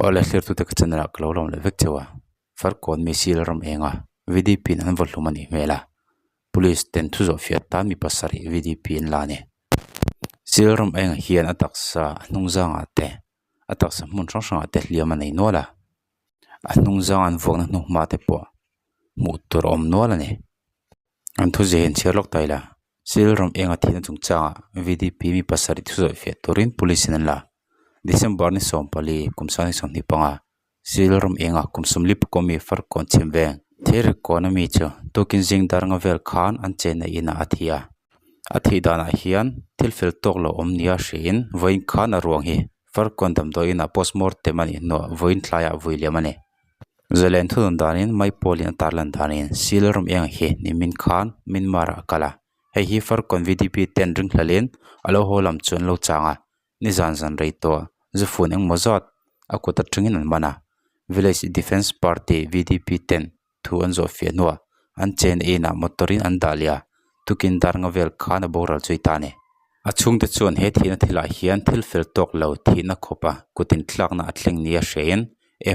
Awle thlir tute ka channel ah ka lo lawm leh vek cheu a, Farkawn mi sil ram eng a, VDP in an vaw hlum a nih hmel a, Police ten thu zawh fiah tan mi pasarih VDP an la a ni. Sil ram eng ah hian a taksa a hnung zangah te a taksa hmun hrang hrangah te hliam a nei nual a, a hnung zang an vuakna hnuhma te pawh hmuh tur a awm nual a ni. An thu zia hi an chhiar lawk ta ila Sil ram enga thihna chungchangah VDP mi pasarih thu zawih fiah turin police in an la. December ni 14 kum 2025 Sil ram enga kum 40 pawh mi Farkawn chhim veng Thirikawn ami chu tukin zing dar nga vel khan an chenna inah a thi a. A thih danah hian thil fel tawk lo awm nia hriin vawiin khan a ruang hi Farkawn damdawi inah postmortem a nih hnuah vawiin tlaiah vui liam a ni. Zalen thunun danin Maipawlin a tarlan danin Sil ram eng hi nimin khan Myanmar ah a kal a, hei hi Farkawn VDP ten ringhlelin a lo haw lam chu an lo chang a, nizan zan rei tawh zufun engmaw zat a kut atangin an man a, Village Defence Party VDP ten thu an zawh fiah hnuah an chen inah motor in an dah leh a, tukin dar nga vel khan a boral zui ta a ni. A chhungte chuan he thihna thilah hian thil fel tawk lo thihna khawpa kut inthlakna a thleng nia hrein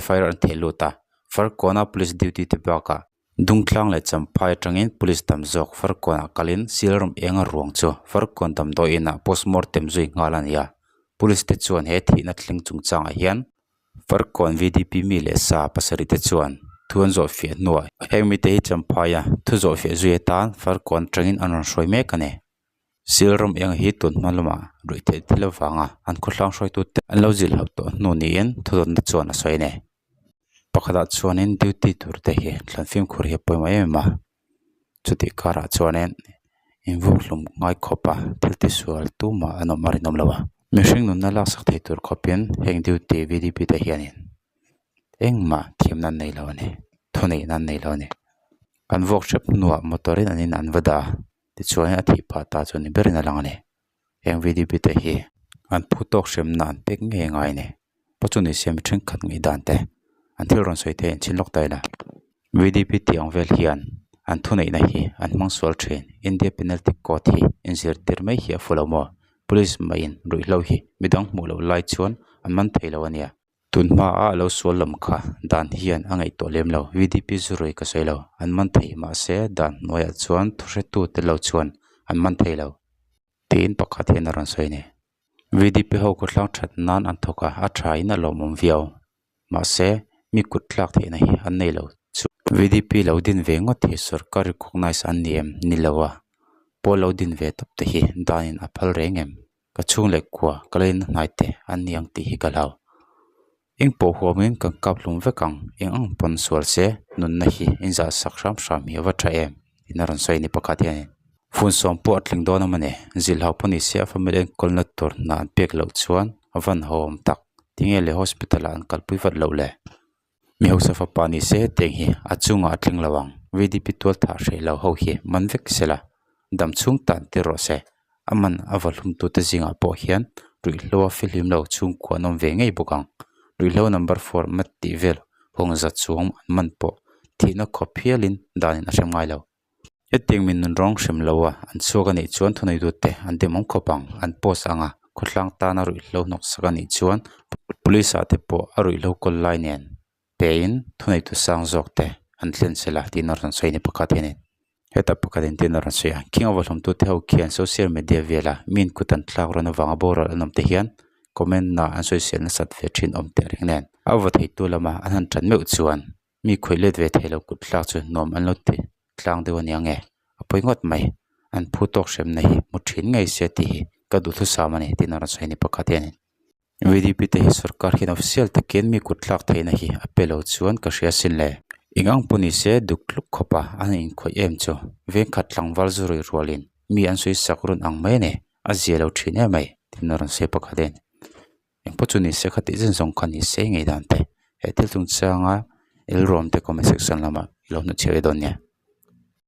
FIR an theh lut a, Farkawna police duty te bakah Dungtlang leh Champhai atangin police tam zawk Farkawnah kalin Silram enga ruang chu Farkawn damdawi inah postmortem zui nghal a ni a, police te chuan he thihna thleng chungchangah hian Farkawn VDP mi leh sa pasarih te chuan thu an zawh fiah hnuah heng mite hi Champhaia thu zawh fiah zui atan Farkawn atangin an rawn hruai mek a ni. Sil ram eng hi tun hma lamah ruih theih thil avanga an khawhlang hruaitute an lo zilh hlauh tawh hnu niin thudawnna chuan a sawi a ni. Pakhatah chuanin duty tur te hi thlan fimkhur hi a pawimawh em em a, chutih karah chuanin invuak hlum ngai khawpa thil tisual tumah an awm a rinawm lo a, mihring nunna laksak thei tur khawpin heng duty VDP te hianin engmah thiamna an nei lo a ni, thuneihna an nei lo a ni. An vuak hrep hnuah motor in an in an va dah a. Tichuan a thih phah ta chu ni berin a lang a ni. Heng VDP te hi an phu tawk hremna an pek ngei ngai a ni. Pawh chu ni se mi thenkhat ngaihdan te an thil rawn sawi thei an chhin lawk ta ila. VDP tih ang vel hian an thuneihna hi an hmang sual thin. India Penalty Code hi inzirtir mai hi a fu lo maw? Police maiin ruihhlo hi midang hmuh loh lai chuan an man thei lo a nia. Tun hma a lo sual lam kha dan hian a ngaihtuah lem lo. VDP zurui ka sawi lo. An man thei mahse dan hnuaiah chuan thu hretu te lo chuan an man thei lo tiin pakhat hian a rawn sawi a ni. VDP ho khawthlang that nan an thawk a, a tha in a lawmawm viau. Mahse mi kut tlak theihna hi an nei lo chu. VDP lo din ve ngawt hi sorkar recognise an ni em? Ni lo a, pawl lo din ve tawp te hi danin a phal reng em? Ka chhung leh kua ka la in hnai te an ni ang tih hi ka hlau. Eng pawh huamin kan kap hlum vek ang, eng ang pawn sual se nunna hi inzah sak hram hram hi a va tha em tiin a rawn sawi a ni pakhat hianin. Phun sawm pawh a tling dawn a mawni, zilhau pawh ni se a family enkawlna tur hna an pek loh chuan a van hawm tak, tinge le hospital ah an kalpui vat loh le? Mi hausa fapa ni se hetiang hi a chungah a tling lo ang. VDP tual thah hreh lo ho hi man vek sela, dam chhung tan tir rawh se. A man a va hlum tute zingah pawh hian ruihhlo a fihlim lo chhungkua an awm ve ngei bawk ang. Ruihhlo number four mat tih vel hawng za chuang an man pawh thihna khawp hialin danin a hrem ngai lo. Hetiang mi nun rawng hrem lo a, an chhuak a nih chuan thuneitute an dem awm khawp ang, an post ang a, khawthlang tana ruihhlo hnawksak a nih chuan police ah te pawh a ruihhlo kawl lai nen pein thuneitu sang zawk te an thlen sela tiin a rawn sawi a ni pakhat hianin hetah pakhat in tiin a rawn sawi a, khing a vawhlawmtute ho khian social media vela mi in kut an thlak rawn avanga boral an awm te hian comment ah an sawisel nasat ve thin awm teh reng nen a va theitu lama an han tan meuh chuan. Mi khawih let ve thei lo kut thlak chu nuam an lo ti tlang deuh a nia nge a pawi ngawt mai an phu tawk hremna hi hmu thin ngei se tih hi ka duhthusam a ni tiin a rawn sawi a ni pakhat hianin V D P te hi sorkar hian official takin mi kut thlak theihna hi a pe lo chuan ka hria sin le eng ang pawh ni se duk tluk khawp a an inkhawih em chu vengkhat tlangval zu rui rualin mi an sawi sak run ang mai a ni a zia lo thin em mai tiin a rawn sawi pakhat hian. Engpawh chu ni se kha tih zan zawng kha ni se ngei dan te he thil chungchanga elruam te comment section lamah i lo hnuchhiah ve dawn nia.